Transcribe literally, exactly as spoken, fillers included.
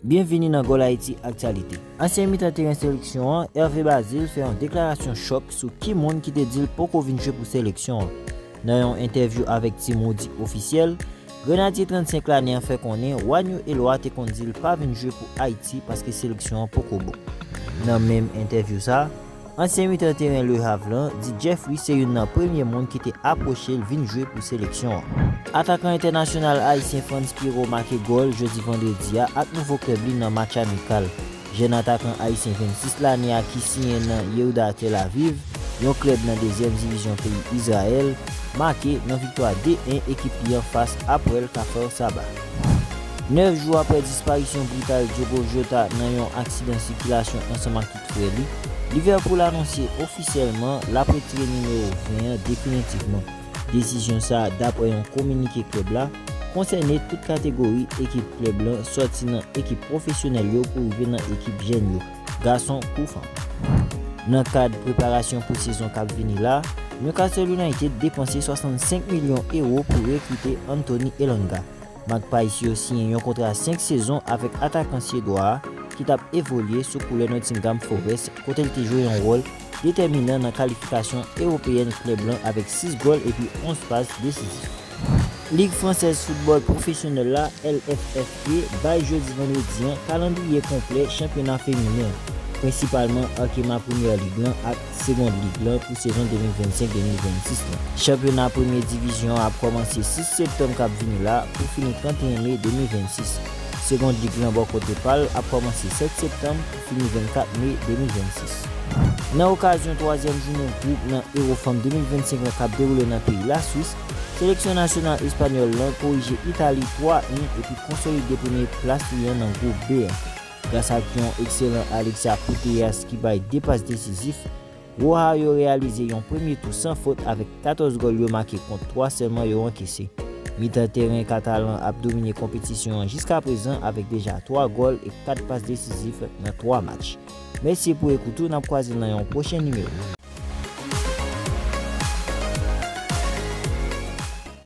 Byenvini nan Gol Ayiti Aktyalite. Ansyen mitan teren seleksyon an, Hervé Bazile, fè yon deklarasyon chòk sou ki moun ki te di l poko vin jwe pou seleksyon an. Nan yon entèvyou avèk Team Woody Ofisyèl, Grenadye trannsenk lane an fè konnen Juancho Eloy te konn di l pa vin jwe pou Ayiti paske seleksyon an poko bon. Nan menm entèvyou sa, ansyen mitan teren Le Havre lan di Jeffrey se youn nan premye moun ki te apwoche l vin jwe pou seleksyon an. Atakan entènasyonal ayisyen Frantz Pierrot make gòl jodi vandredi a ak nouvo klèb li nan match amikal. Jèn atakan ayisyen vennsis lane a ki siyen nan Yehuda Tel Aviv, yon klèb nan dezyèm divizyon peyi Izrayèl, make nan viktwa de en ekip li an fas Hapoel Kfar Saba. Nèf jou apre disparisyon brital Diogo Jota nan yon aksidan sikilasyon ansanm ak tout frè li, Liverpool anonse ofisyèlman l ap retire nimewo ven an definitivman. Desizyon sa a, dapre yon kominike klèb la, konsène tout kategori ekip klèb lan, sòti nan ekip pwofesyonèl yo pou rive nan ekip jèn yo, gason kou fanm. Nan kad preparasyon pou sezon k ap vini la, Newcastle United depanse swasannsenk milyon ewo pou rekrite Anthony Elanga. Magpies yo siyen yon kontra senk sezon avèk atakan syedwa a ki t ap evolye sou koulè Nottingham Forest, kote l te jwe yon wòl detèminan nan kalifikasyon ewopeyèn klèb lan avèk sis gòl epi onz pas desizif. Lig fransèz foutbòl pwofesyonèl la, L F F P, bay jodi vandredi an kalandriye konplè chanpyona feminen an, prensipalman Arkema Premier League lan ak Second League lan pou sezon de mil vennsenk de mil vennsis lan. Chanpyona premye divizyon an ap kòmanse sis septanm k ap vini la pou fini trannteyen me de mil vennsis. Second League lan bò kote pa l ap kòmanse sèt septanm pou fini vennkat me de mil vennsis. Nan okazyon twazyèm jounen gwoup nan Ewo Fanm de mil vennsenk lan k ap dewoule nan peyi Laswis, seleksyon nasyonal espanyòl lan korije Itali twa en epi konsolide premye plas li an nan gwoup B an. Gras ak yon ekselan Alexia Putellas ki bay de pas desizif, Roja yo reyalize yon premye tou san fot avèk katòz gòl yo make kont twa sèlman yo ankese. Mitan teren Katalan ap domine konpetisyon an jiskaprezan avèk deja twa gòl e kat pas desizif nan twa match. Mèsi pou ekout ou, n ap kwaze nan yon pwochen nimewo.